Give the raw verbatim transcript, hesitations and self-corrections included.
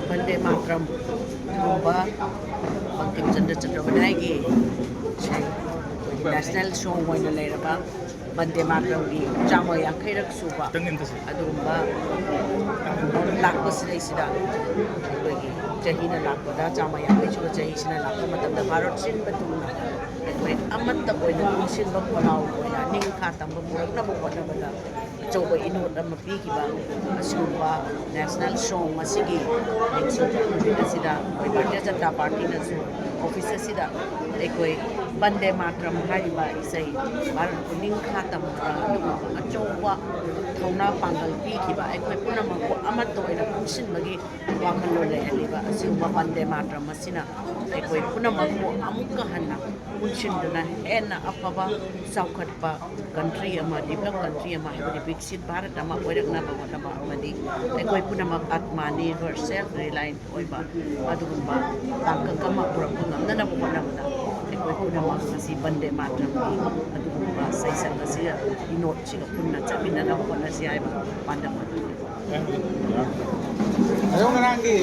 ꯕꯟꯗꯦ ꯃꯥꯇ꯭ꯔꯝ ꯒꯨꯝꯕ, ꯕꯪꯀꯤꯝ ꯆꯟꯗ꯭ꯔ ꯆꯇꯣꯄꯥꯙ꯭ꯌꯥꯏꯒꯤ ꯅꯦꯁꯅꯦꯜ ꯁꯣꯡ ꯑꯣꯏꯅ ꯂꯩꯔꯕ ꯕꯟꯗꯦ ꯃꯥꯇ꯭ꯔꯝꯒꯤ ꯆꯥꯝꯃ ꯌꯥꯡꯈꯩꯔꯛ ꯁꯨꯕ ꯑꯗꯨꯒꯨꯝꯕ ꯂꯥꯛꯄꯁꯤꯗꯩꯁꯤꯗ, ꯑꯩꯈꯣꯏꯒꯤ ꯆꯍꯤꯅ ꯂꯥꯛꯄꯗ, ꯆꯥꯝꯃ ꯌꯥꯡꯈꯩ ꯁꯨꯕ ꯆꯍꯤꯁꯤꯅ ꯂꯥꯛꯄ ꯃꯇꯝꯗ, ꯚꯥꯔꯠ ꯁꯤꯟꯕ ꯊꯨꯡꯅ ꯑꯩꯈꯣꯏ ꯑꯃꯠꯇ ꯑꯣꯏꯅ ꯄꯨꯟꯁꯤꯟꯕ ꯈꯣꯜꯂꯥꯎ ꯑꯣꯏꯅ ꯅꯤꯡꯈꯥ ꯇꯝꯕ ꯄꯨꯔꯛꯅꯕ ꯍꯣꯠꯅꯕꯗ ꯑꯆꯧꯕ ꯏꯅꯣꯠ ꯑꯃ ꯄꯤꯈꯤꯕ ꯑꯁꯤꯒꯨꯝꯕ ꯅꯦꯁꯅꯦꯜ ꯁꯣꯡ ꯑꯁꯤꯒꯤ ꯅꯤꯡꯁꯤꯡꯕ ꯅꯨꯃꯤꯠ ꯑꯁꯤꯗ ꯑꯩꯈꯣꯏ ꯚꯥꯔꯇꯤꯌ ꯖꯅꯇꯥ ꯄꯥꯔꯇꯤꯅꯁꯨ ꯑꯣꯐꯤꯁ ꯑꯁꯤꯗ ꯑꯩꯈꯣꯏ ꯕꯟꯗꯦ ꯃꯥꯇ꯭ꯔꯝ ꯍꯥꯏꯔꯤꯕ ꯏꯁꯩ, ꯚꯥꯔꯠꯄꯨ ꯅꯤꯡꯈꯥ ꯇꯝꯕꯗ ꯑꯗꯨꯒꯨꯝꯕ ꯑꯆꯧꯕ ꯊꯧꯅꯥ ꯄꯥꯡꯒꯜ ꯄꯤꯈꯤꯕ, ꯑꯩꯈꯣꯏ ꯄꯨꯝꯅꯃꯛꯄꯨ ꯑꯃꯠꯇ ꯑꯣꯏꯅ ꯄꯨꯟꯁꯤꯟꯕꯒꯤ ꯋꯥꯈꯜꯂꯣꯟ ꯂꯩꯍꯜꯂꯤꯕ ꯑꯁꯤꯒꯨꯝꯕ ꯕꯟꯗꯦ ꯃꯥꯇ꯭ꯔꯝ ꯑꯁꯤꯅ ꯑꯩꯈꯣꯏ ꯄꯨꯝꯅꯃꯛꯄꯨ ꯑꯃꯨꯛꯀ ꯍꯟꯅ ꯄꯨꯟꯁꯤꯟꯗꯨꯅ ꯍꯦꯟꯅ ꯑꯐꯕ, ꯆꯥꯎꯈꯠꯄ ꯀꯟꯇ꯭ꯔꯤ ꯑꯃ, ꯗꯤꯕꯂꯞ ꯀꯟꯇ꯭ꯔꯤ ꯑꯃ ꯍꯥꯏꯕꯗꯤ ꯚꯤꯛꯁꯤꯠ ꯚꯥꯔꯠ ꯑꯃ ꯑꯣꯏꯔꯛꯅꯕ ꯍꯣꯠꯅꯕ ꯑꯃꯗꯤ ꯑꯩꯈꯣꯏ ꯄꯨꯝꯅꯃꯛ ꯑꯥꯇꯃꯥ ꯅꯤꯔꯚꯔ, ꯁꯦꯜꯐ ꯔꯤꯂꯥꯏꯟ ꯑꯣꯏꯕ ꯑꯗꯨꯒꯨꯝꯕ ꯇꯥꯡꯀꯛ ꯑꯃ ꯄꯨꯔꯛꯄ ꯉꯝꯅꯅꯕ ꯍꯣꯠꯅꯕꯗ ꯑꯩꯈꯣꯏ ꯄꯨꯝꯅꯃꯛ ꯉꯁꯤ ꯕꯟꯗꯦ ꯃꯥꯇ꯭ꯔꯝꯒꯤ ꯑꯗꯨꯒꯨꯝꯕ ꯁꯩꯁꯛ ꯑꯁꯤꯒ ꯏꯅꯣꯠꯁꯤꯒ ꯄꯨꯟꯅ ꯆꯠꯃꯤꯟꯅꯅꯕ ꯍꯣꯠꯅꯁꯤ ꯍꯥꯏꯕ ꯄꯥꯟꯗꯝ ꯑꯗꯨꯅꯤ꯫ ꯑꯗꯣ ꯉꯔꯥꯡꯒꯤ